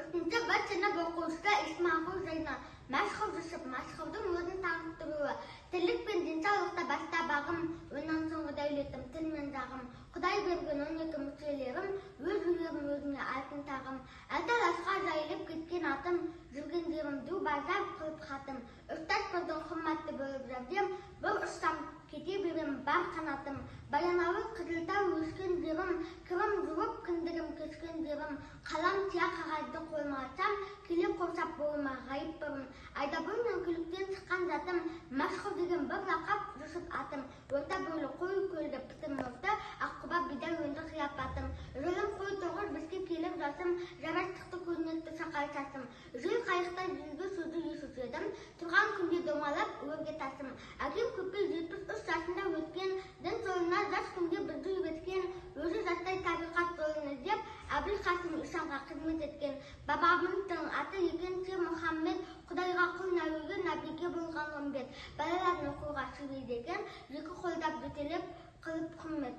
Төртінші Б сынып оқушысы Исмағұл Жайна. Мәшһүр Жүсіп, Мәшһүрдің өзін таныстыруы. Тірлік пен денсаулықта баста бағым, онан соңғы дәулетім тіл мен жағым. Құдай берген 12 мүшелерім, өз жүрегім өзіме алтын тағым. Алты жайылып кеткен атым, жүрген жерім ду базар қылып хатым. Ұстаз тұрдың қымбатты болып жәрдем, бір ұшсам кете берем бар қанатым. Баянауыл, Қызылтау өскен жерім, кірім жуып, кіндігім кескен жерім. Қалам, сия қағазды қолыма алсам, келе қоршап бойыма ғайып бұрын. Айдабол мен Күліктен шыққан затым, Мәшһүр деген бір лақап Жүсіп атым. Орта бойлы, қою көзді, пісір мұртты, аққұба бидай өңді қияпатым. Жылым қой тоғыз беске келіп жасым, жарастықты көрнекті сақал шашым. Жел қайықта жүзгі сөзді естуші едім, тұрған күнде домалап өрге тасым. Әкем көпке 73 жасында өткен, дін жолына жас күнде бізді үйреткен, өзі жастай табиғат жолын іздеп, Әбілқасым ишанға қызмет еткен. Бабамыздың аты екен Сер Мұхаммед, Құдайға құл нәуеге нәбиге болған үмбет. Балаларын оқуға сүйрейді екен, екі қолдап жетелеп қылып құрмет.